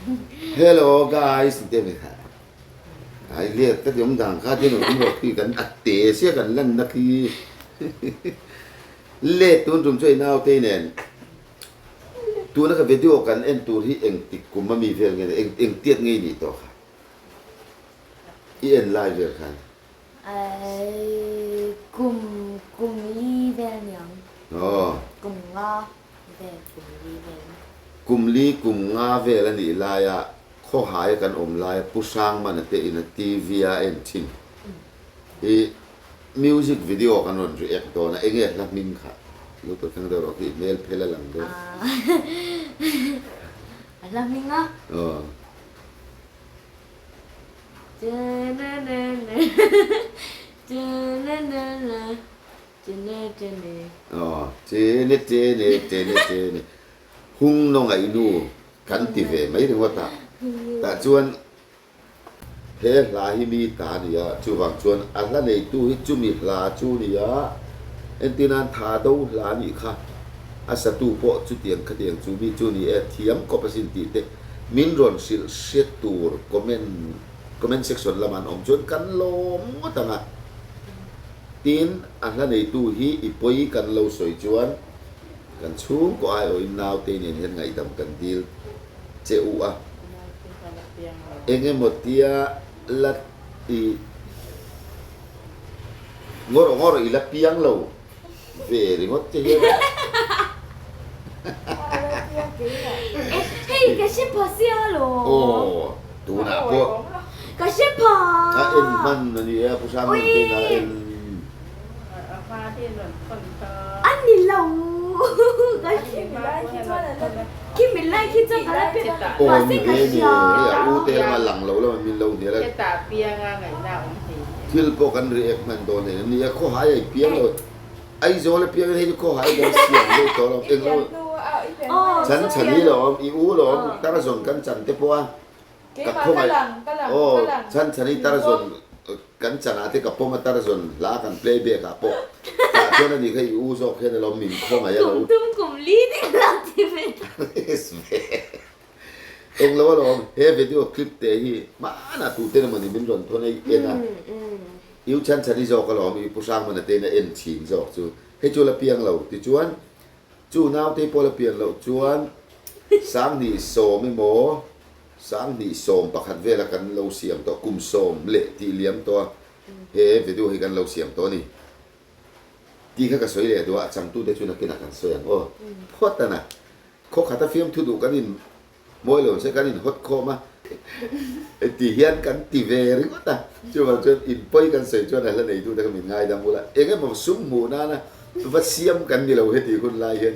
Hello guys ti te ve kha. Ai let ka ti awm dan kha tin awm rawh khi kan a te sia kan lan na khi. Let tun tum chu i naute nen tuna ka video kan en tur hi engtik kum ami vel nge eng eng tiat ngei nih tawh kha i en lai vel khan. Ai kum kum li vel niang. Aw. Kum nga vel kum li vel. Kum li kum nga vel a nih laia khawhaia kan awm laia Pu Hrangmana te ina TV a en thin hi music video kan rawn react dawn a, enge hla hming kha lo tawh thleng deuh rawh khi hmel phel a lang dawn. A hla hming a? Aw. Aw, chene chene chene chene hung naw ngaihnu kan ti ve mai ringawt a, tah chuan he hla hi mi ta a ni a, chuvang chuan a hla neitu hi chumi hla chu a ni a, entir nan tha do hla a nih kha, a satu pawh chutiang khatiang chu mi chu a ni e, thiam khawp asin tih te min rawn hrilh hriat tur comment comment section lamah an awm chuan kan lawm ngawt ang a. Tin, a hla neitu hi i pawi kan lo sawi chuan kan chhungkaw aiawhin naute nen hian ngaihdam kan dil che u a. Eng emaw tia la i ngawr ngawr i la piang lo ve ringawt che hian a. Hei ka hre pha sia lo. Aw, tunah pawh. Ka hre pha. A en hman a ni e, Pu Hrangmuantein a en. A ni lo. Ka hre Khi min lai khi chuan ka la piang Aw mahse ni ka ve ni, hria. hei a u te lama lang lo lama min lo hnial a. Thil pawh kan react hman dawn hei a ni a, khawhai a i piang lo. Aizawl a piang in hei chu khawhai kan siam deuh tawh lo, eng lo chan chhan hi lo awm, i u lo awm, Tarzan kan chan te pawh a ka khawngaih aw chan chhan hi Tarzan kan chan ah te ka pawm a Tarzan hla kan play back ah pawh tah chuan a ni kha i u zawk hian a lo min khawngaih a lo Kum tum kum li te ka lo ti ve ta. Eng lo a lo awm, he video clip te hi hmanah tute emaw ni min rawn thawn a i en a. I u chhan chhan i zawk alawm, i Pu Hrangmana tein a en thin zawk chu. Hei chu la piang lo tichuan chu nautei pawh la pian loh chuan Sanghnih sawm emaw Sanghnih 11 vela kan lo siam tawh, kum sawm leh tih liam tawh a he video hi kan lo siam tawh a ni. Tih kha ka sawi leh duh a, a changtute chu nakinah kan sawi ang aw. Phawt a na. Khaw khata fiamthu duh kan in Mawi lo se kan in hawt khawm a, ti hian kan ti ve ringawt a, chuvang chuan in pawi kan sawi chuan a hla neitu te kha min ngaidam ula, eng emaw sum hmuh nana va siam kan ni lo heti hun lai hian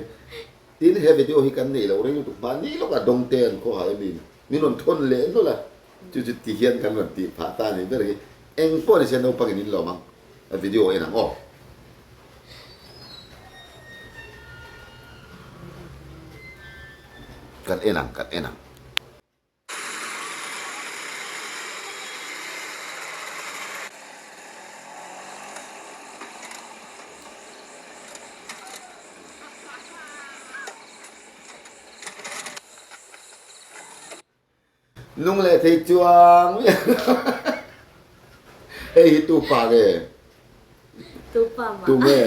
tin he video hi kan neih loh reng lutuk hmani lawkah dawngte an khawhai a min min rawn thawn leh nawlh a, chu chu ti hian kan rawn tih phah ta a nih ber hi, eng pawh ni se naupangin in lawm ang a video en ang aw. Kan en ang, kan en ang. Nung leh thei chuang hei hi tu pa nge? Tu pa mah. Tu nge?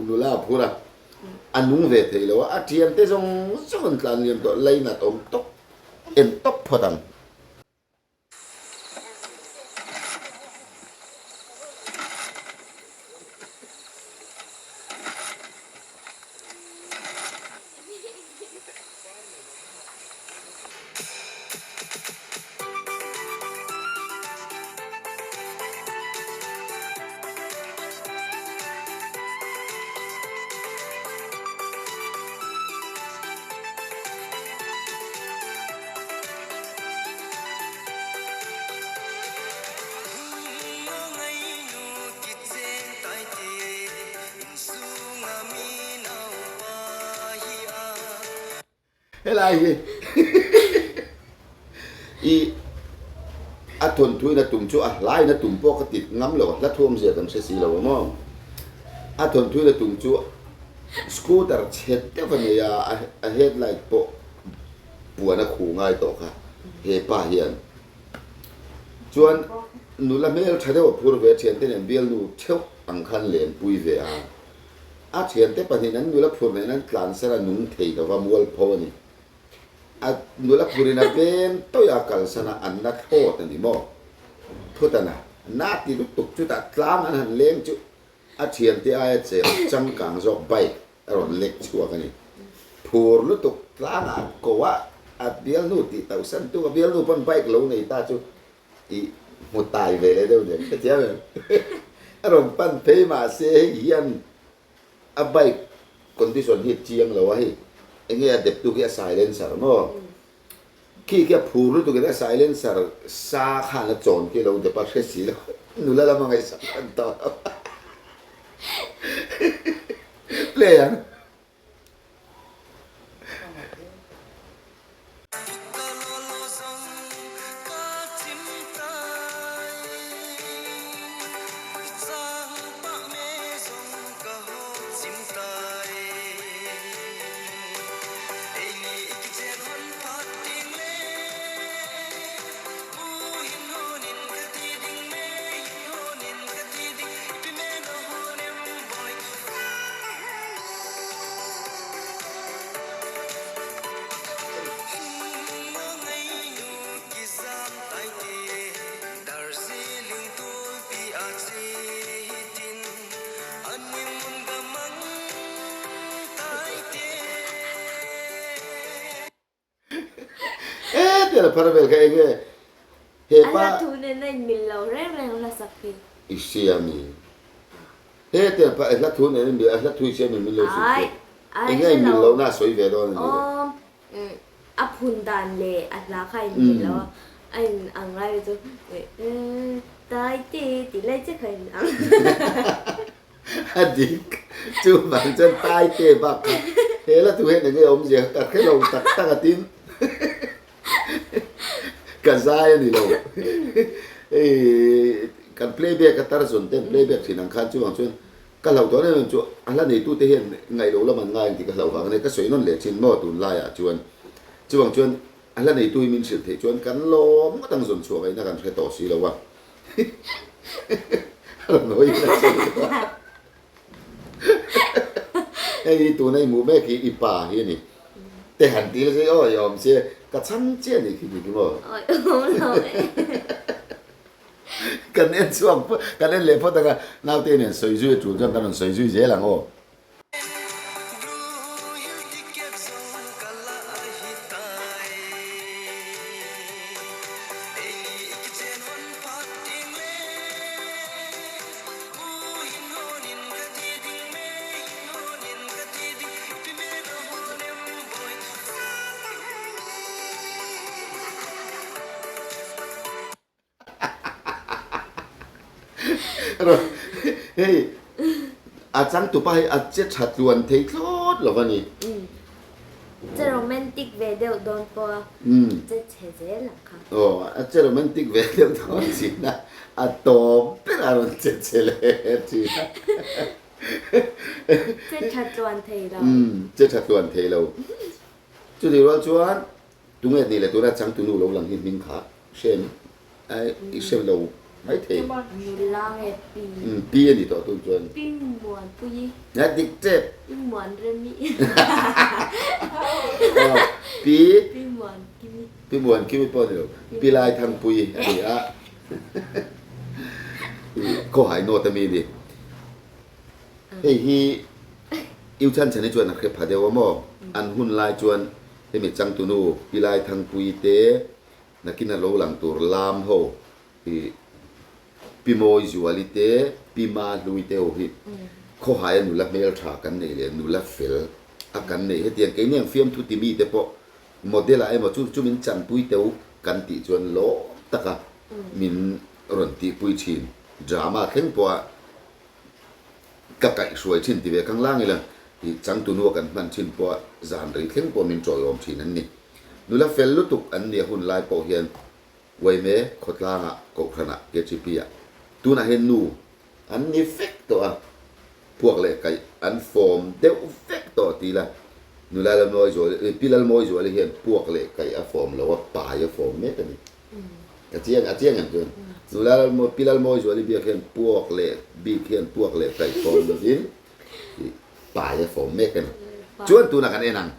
Nula a phur a, a nung ve thei lo a, a thiante zawng zawng an tlan liam tawh, lainat awm tawp, en tawp phawt ang. Helai hi i a thawnthuin a tum chu a hlain a tum pawh ka ti ngam lo a, hla thuamzia kan hre si lo a maw? A thawnthuin a tum chu scooter chhe deuh a nei a, a headlight pawh. Puan a khuh ngai tawh kha he pa hian. Chuan nula hmel tha deuh a phur ve a, thiante nen bialnu theuh ang khan lenpui ve a. A thiante pahnihin an nula phur nen an tlansan a nung thei lova mualpho a ni. A nula phurin a veng tawih a kalsan a an na thlawt a ni maw? Thutana na ti lutuk chutah tlang an han leng chu a thiante aia cheng changkang zawk bike a rawn lek chhuak a ni. Phur lutuk tlangah ko a, a bialnu tih tauhsan tuk a bialnu pawn bike lo nei ta chu i hmu tai ve leh deuh nen hrethiam em? A rawn pan phei mahse hei hian a bike condition hi a chiang lo a hei enge a deptu khi a silencer maw? Khi khi a phur lutuk in a silencer sa khan a chawn khi lo dep a hre si lo nula lama ngaihsak hran tawh lo play ang. E tiang phar vel kha enge he pa. A hla thu nen a inmil lo reng reng hla sak hi. I hria mi? He tiang phar hla thu nen a inmil a hla thu i hria mi min lo hrilh teh. Enge a inmil lohna a sawi ve dawn a ni le. A phun dan leh a hla kha a inmil lo a, a in ang lai chu tai te tih lai chiah kha a in ang. A dik, chuvang chuan tai te bak kha he la tu hian enge awmzia ka hre lo tak tak a tin ka zai a ni lo. Hei kan playback a tar zawn ten playback thin ang khan chuvang chuan Ka hlauh tawh em em chu a hla neitute hian ngaih loh lam an ngai ang tih ka hlauh vang a nia, ka sawi nawn leh thin maw tunlaiah chuan. Chuvang chuan a hla neitu hi min hrilh theih chuan kan lawm ngawt ang zawn chhuah ngaihna kan hre tawh si lo a. A rawn hawi in a sawi lo a. Hei hi tuna i hmuh mek hi i pa hi a ni. Te han ti la se aw i awm sia ka chhang chiah a nih khi dik maw? Awi awm lo e. Kan en chhuak phawt, kan en leh phawt ang a, naute nen sawi zui a tul chuan kan rawn sawi zui zel ang aw. Hei a changtupa hi a che tha tluan thei thlawt lo a ni. Che romantic ve deuh dawn pawh a che chhe zel ang kha. Aw a che romantic ve deuh dawn thin a, a tawp ber a rawn che chhe leh thin a. Che tha tluan thei lo. Che tha tluan thei lo. Chutih rual chuan Tunge tih leh tuna changtunu lo lang hi hming kha hrem ai i hrem lo mai thei. Nula nge pi? Umm pi a ni tawh tun chuan. Pi Muanpuii. Nia dik tep. Pi Muanremi. Aw pi. Pi Muankimi. Pi Muankimi pawh a ni lo. Pi Laithangpuii a ni a. Khawhai nawt ami a ni. Hei hi U Chhanchhani chuan a hre pha deuh a maw? An hun lai chuan hemi changtunu Pi Laithangpuii te nakin a lo lang tur lam ho hi Pi Mawizuali te Pi Mahlui te ho hi khawhaia nula hmeltha kan neih leh nula fel a kan neih hetiang keini ang fiamthu ti mi te pawh model ah emaw chu chu min chanpui teu kan tih chuan lawm taka min rawn tihpui thin drama thleng pawh a Ka kaihhruai thin ti ve khang lang ila, i changtunu a kan hman thin pawh zan rei thleng pawh min tawiawm thin an ni. Nula fel lutuk an nia hun lai pawh hian Uaime khawtlangah Kohhranah KGP-ah tunah hian nu an ni vek tawh a, puak leh kaih an fawm deuh vek tawh ti ila. Nula Lalmawizuali, Pi Lalmawizuali hian puak leh kaih a fawm lo a, pai a fawm mek a ni. A chiang, a chiang em chuan? Nula Lalmawi, Pi Lalmawizuali biak hian puak leh bik hian puak leh kaih fawm lovin pai a fawm mek a ni. Chuan tunah kan en ang.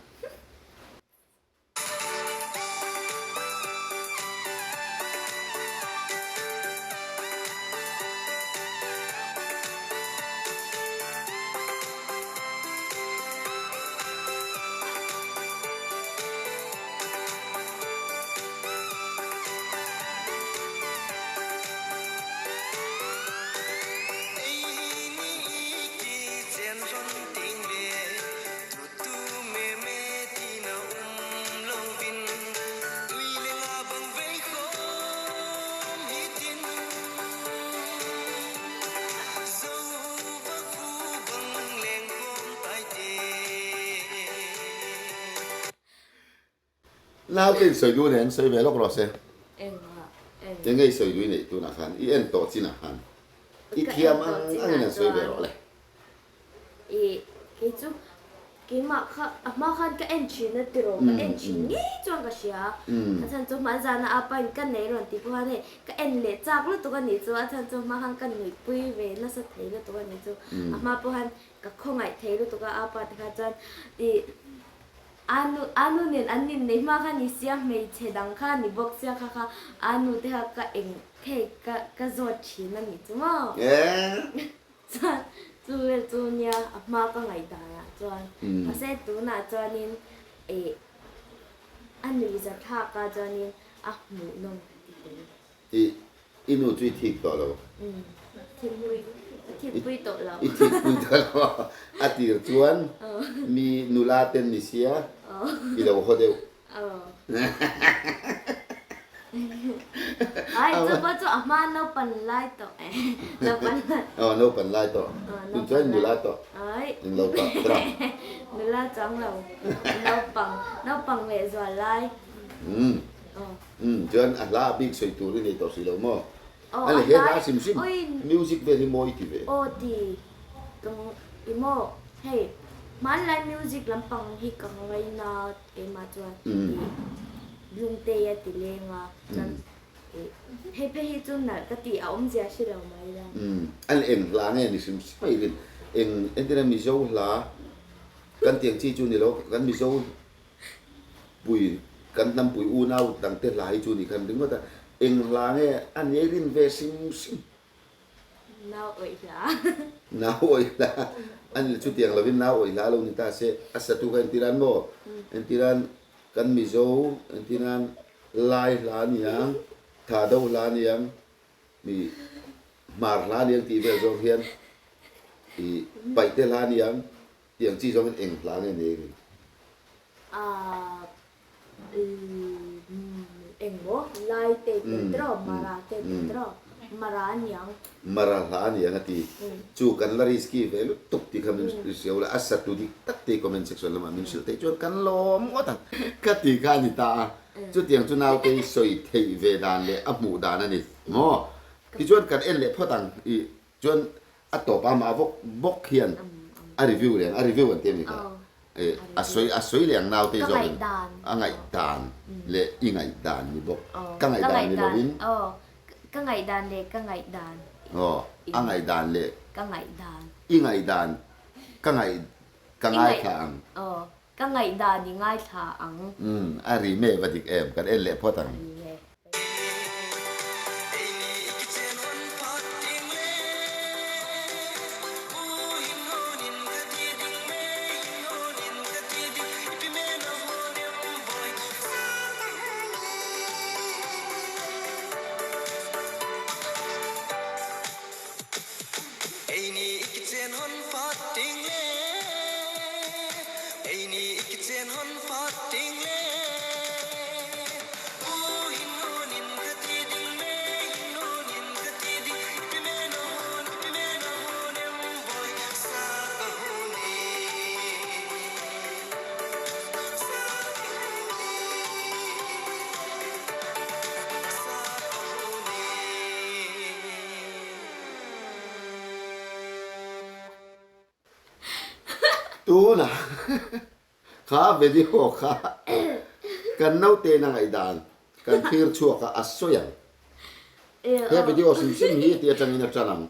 Naute in sawi duh nen sawi ve lawk rawh se. Enge i sawi duh i neih tunah khan i en tawh chinah khan i thiam ang angin han sawi ve rawh le. I kei chu keimah kha a hma khan ka en thin a tiraw ka en thin ngei chuan ka hria a a chhan chu hmanzana a pain ka nei rawn tih pawh khan hei ka en leh chak lutuk a nih chu a chhan chu hma khan ka nuihpui ve nasa thei lutuk a nih chu a hma pawh khan ka khawngaih thei lutuk a a pa te kha chuan i a nu a nu nen an inneih hma kha ni sia hmeichhe dang kha ni bawk sia kha kha a nu te kha ka eng hei ka ka zawt thin a nih chu maw. Chuan chu vel chu nia a hma ka ngaihdanah chuan mahse tunah chuanin ih a nuihza thlak a chuanin a hmuhnawm ka ti tel. Ih i nu chu i thik tawh lo. Umm thikpui thikpui tawh lo. I thikpui tawh lo a tir chuan mi nula ten ni sia i lo haw deuh. Ai chu pawh chu a hma naupan lai tawh eh naupan lai. Aw naupan lai tawh. Tun chuan nula tawh. Ai. In lo tawh tawh. Nula chuang lo naupang naupang leh zual lai. Umm umm chuan a hla a bik sawi tur i nei tawh si lo maw? A ni he hla hrim hrim music vel hi mawi ti ve. Aw ti tung i maw hei hmanlai music lampang hi ka ngaina Keimah chuan ih Lungtei a ti leng a, chuan ih hei phei hi chu nalh ka tih a awmzia hre lo mai la. Umm an eng hla nge ni hrim hrim mai rin eng entir a Mizo hla kan tiang chi chu ni lo kan Mizo pui kan hnam pui unau dangte hla hi chu ni khan ringawt a eng hla nge a ni ei rin ve hrim hrim. Nau awih hla. Nau awih hla. A ni chutiang lovin nau awih hla lo ni ta se a satu kha entir an maw? Entir an kan Mizo entir an Lai hla a ni ang, Thado hla a ni ang, mi Hmar hla a ni ang tih vel zawng hian i Paihte hla a ni ang tih ang chi zawng hian eng hla nge ni ei rin? Engmaw lai te tel tiraw mara te tel tiraw mara a niang. Mara hla a niang a ti. Chu kan la risky ve lutuk tih kha min hrilh la, a satu dik tak te comment section lamah min hrilh theih chuan kan lawm ngawt ang ka ti kha a ni ta a. Chutiang chu naute sawi theih ve dan leh a hmuh dan a ni maw? Tichuan kan en leh phawt ang i Chuan a tawp a mah vawk bawk hian a review leh ang, a review an ti a ni kha. A sawi a sawi leh ang naute zawk in a ngaihdan leh i ngaihdan ni bawk. Ka ngaihdan ni lovin. Ka ngaihdan leh ka ngaihdan. Aw, a ngaihdan leh. Ka ngaihdan. I ngaihdan ka ngaih ka ngaithla ang. Aw, ka ngaihdan i ngaithla ang. Umm, a ri me va dik em, kan en leh phawt ang. Tuna. Kha video kha kan naute in a ngaihdan kan thlir chhuak a, a sawi ang. He video hrim hrim hi tih atangin a tan ang.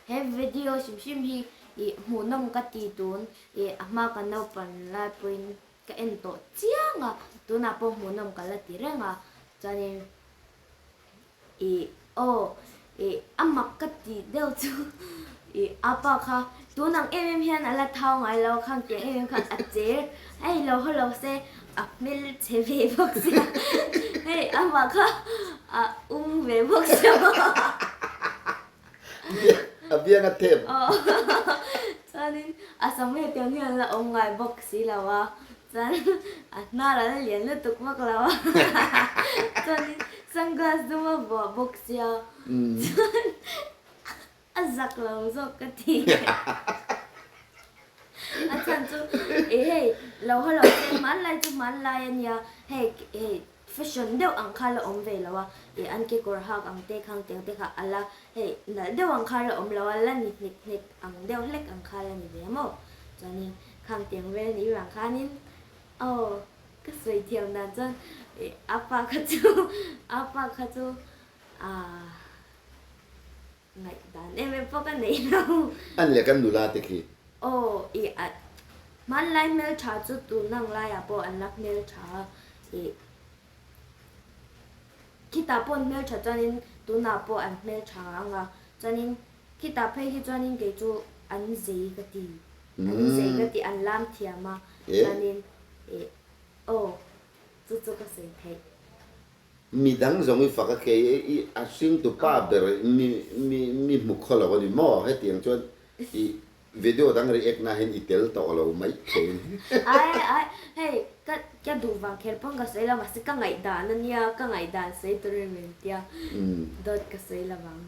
He video hrim hrim hi hmuhnawm ka ti tun a hma kan naupan lai pawhin ka en tawh chiang a, tunah pawh hmuhnawm ka la ti reng a, chuanin Ih aw ih a mak ka tih deuh chu ih a pa kha tun ang em em hian a la thau ngai lo khang tiang em em khan a cher hei lo haw lo se a hmel chhe ve bawk sia hei amah kha a ung ve bawk sia maw. A biang a thep. Aw chuanin a sam hetiang hian la awm ngai bawk si lo a chuan a hnar a la lian lutuk vak lo a chuanin sunglass dum a vuah bawk sia chuan a zak lo zawk ka ti a chhan chu ih hei lo haw lo se hmanlai chu hmanlai a nia hei hei Fashion deuh ang kha la awm ve lo a, ih an kekawr hak ang te khang tiang te kha a la hei nalh deuh ang kha la awm lo a, la ni hnek hnek ang deuh hlek ang kha la ni ve maw? Chuanin khang tiang vel ni vang khanin aw ka sawi thiam dan chuan ih a pa kha chu a pa kha chu aah Ngaihdan em em pawh ka nei lo. An leh kan nula te khi. Aw i a hmanlai hmeltha chu tun ang laiah pawh an la hmeltha a i khitah pawh an hmeltha chuanin tunah pawh an hmeltha ang a chuanin khitah phei hi chuanin kei chu an zei ka ti an zei ka ti an lam thiam a chuanin i aw chu chu ka sawi theih. Mi dang zawng i fak a kei i a hringtu pa ber mi mi mi hmu khaw lo a ni maw? Hetiang chuan i video dang react na hian i tel tawh lo mai thei a ni. Ai ai hei ka ka duh vang kher pawn ka sawi lo mahse ka ngaihdan a nia ka ngaihdan sawi turin min tia dawt ka sawi lo vang.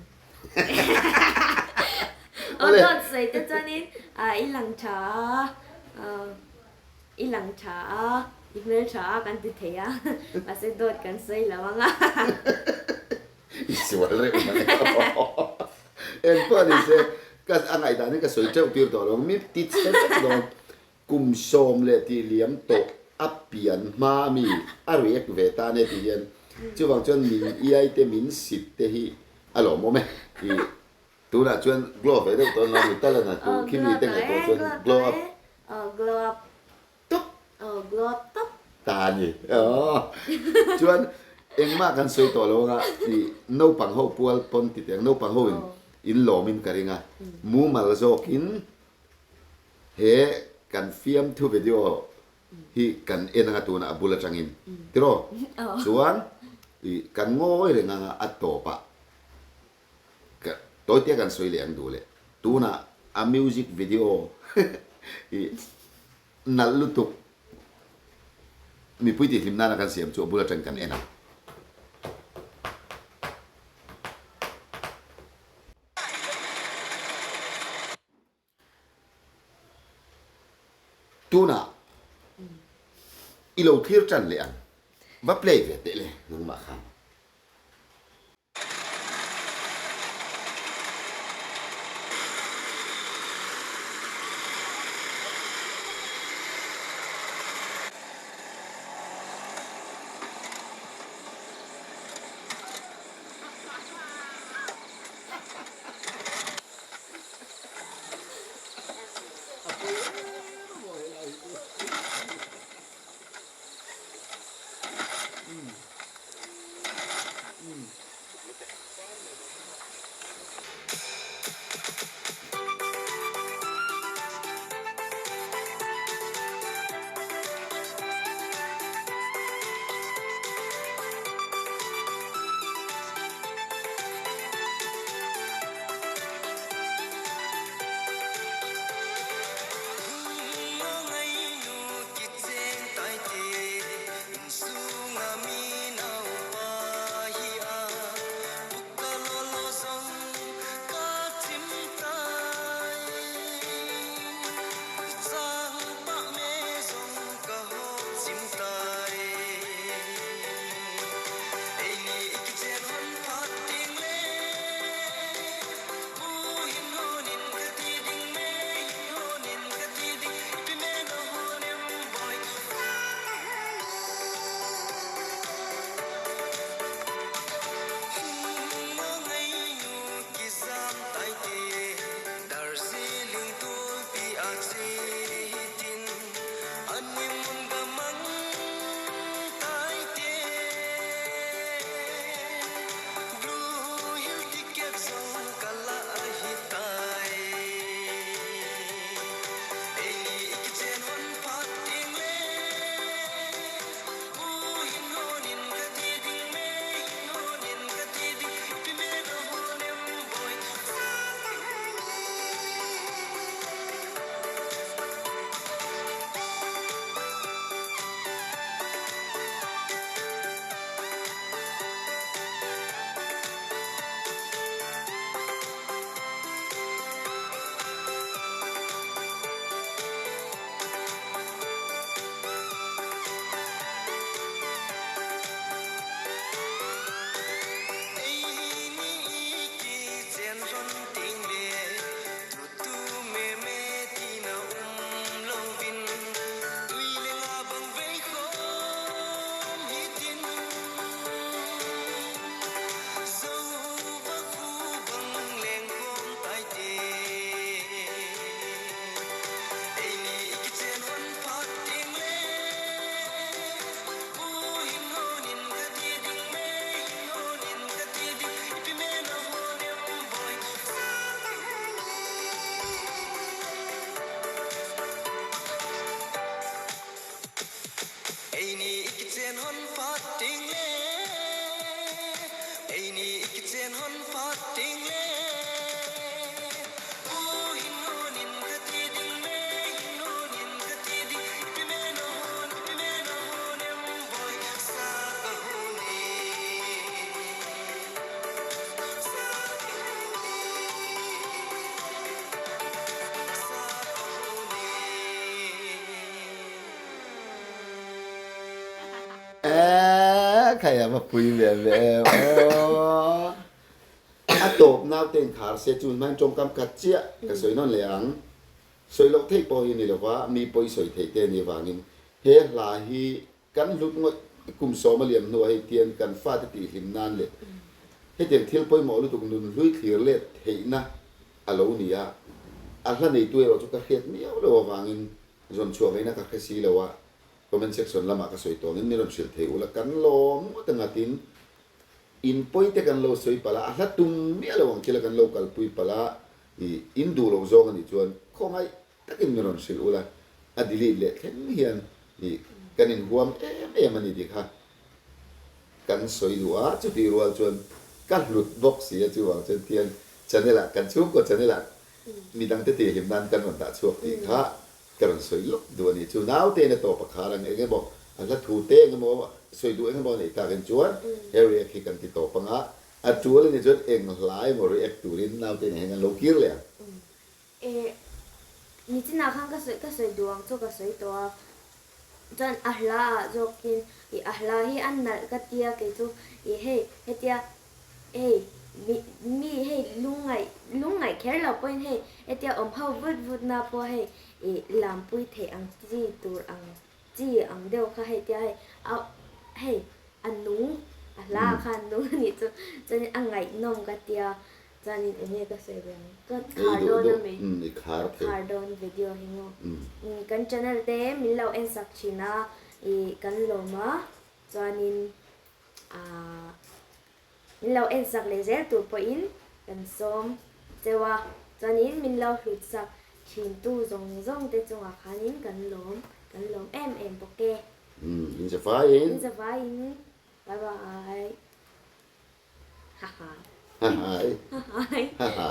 Aw dawt sawi te chuanin i lang tha a. I lang tha a, i hmel tha a kan ti thei a, mahse dawt kan sawi lo ang a. I sual reuh mai aw. Eng pawh ni se, ka a ngaihdan hi ka sawi teuh tir tawh lo ang, mi ti chhe vek dawn. Kum sawm leh tih liam tawh a pian hma ami a react ve ta ania tih hian chuvang chuan min iai te min sit te hi a lawmawm e. I Tunah chuan glow ve deuh tawh a ni tal a na tu khi mi te ngaihtuah chuan glow up glow up tawp glow up tawp ta a ni chuan engmah kan sawi tawh lo anga i naupang ho pual pawn ti teh ang naupang ho in in lawm in ka ring a mumal zawk in he kan fiamthu video hi kan en anga tunah a bul atangin tiraw chuan i kan ngawi reng anga a tawp ah Ka tawitea kan sawi leh ang duh leh tunah a music video hi nalh lutuk mipui tihhlim nana kan siam chu a bul atang kan en ang. Tunah i lo thlir tan leh ang va play ve teh le nangmah khan. Eeh khai a va pui ve ve em aw. A tawp naute in khar se chu hmain tawngkam khat chiah ka sawi nawn leh ang. Sawi loh theih pawh hi ni lova mi pawi sawi theih te ni avangin he hla hi Kan hlut ngawih kum sawma liam hnuah hei tian kan fate tihhlim nan leh hetiang thil pawimawh lutuk nun hlui thlir let theihna a lo ni a, a hla neitu erawh chu ka hriat miau lo avangin zawn chhuah ngaihna ka hre si lo a, comment section lamah ka sawi tawngin min rawn hrilh thei ula kan lawm ngawt anga tin in pawi te kan lo sawi palh a, a hla tum miah lo ang thila kan lo kalpui palh a, ih in duh loh zawng a nih chuan khawngaih Takin min rawn hrilh ula, a delete leh thleng hian ih kan inhuam em em a ni tih kha kan sawi duh a, chutih rual chuan ka hlut bawk si a, chuvang chuan tiang channel ah kan chhungkaw channel ah midangte tihhlim nan kan rawn dah chhuak tih kha ka rawn sawi lawk duh a ni. Chu naute in a tawp a khar ang eng emaw a hla thu te eng emaw sawi duh eng emaw a neih takin chuan he react hi kan ti tawp ang a, a tul a nih chuan eng hla emaw react turin naute nen hian kan lo kir leh ang. Eh, nichinah khan ka sawi ka sawi duh ang chu ka sawi tawh a, chuan a hla ah zawkin ih a hla hi a nalh ka tia kei chu ih hei hetia hei mi mi hei lungngaih lungngaih kher lo pawhin hei hetia awm ho vut vut na pawh hei ih lampui theih ang chi tur ang chi ang deuh kha hei tia hei a hei a nung a hla ah khan a nung a nih chu chuanin a ngaihnawm ka tia. Chuanin eng nge ka sawi ve ang? Ka khar dawn a mi? Ka khar dawn video hi maw? Kan channel te min lo en sak thin a, ih kan lawm a, chuanin aah min lo en sak leh zel tur pawhin kan sawm cheu a, chuanin min lo hlut sak thin tu zawng zawng te chungah khanin kan lawm, kan lawm em em bawk e. Inzavaiin. Inzavaiin. Bye bye. Ha ha. Ha ha. Ha ha.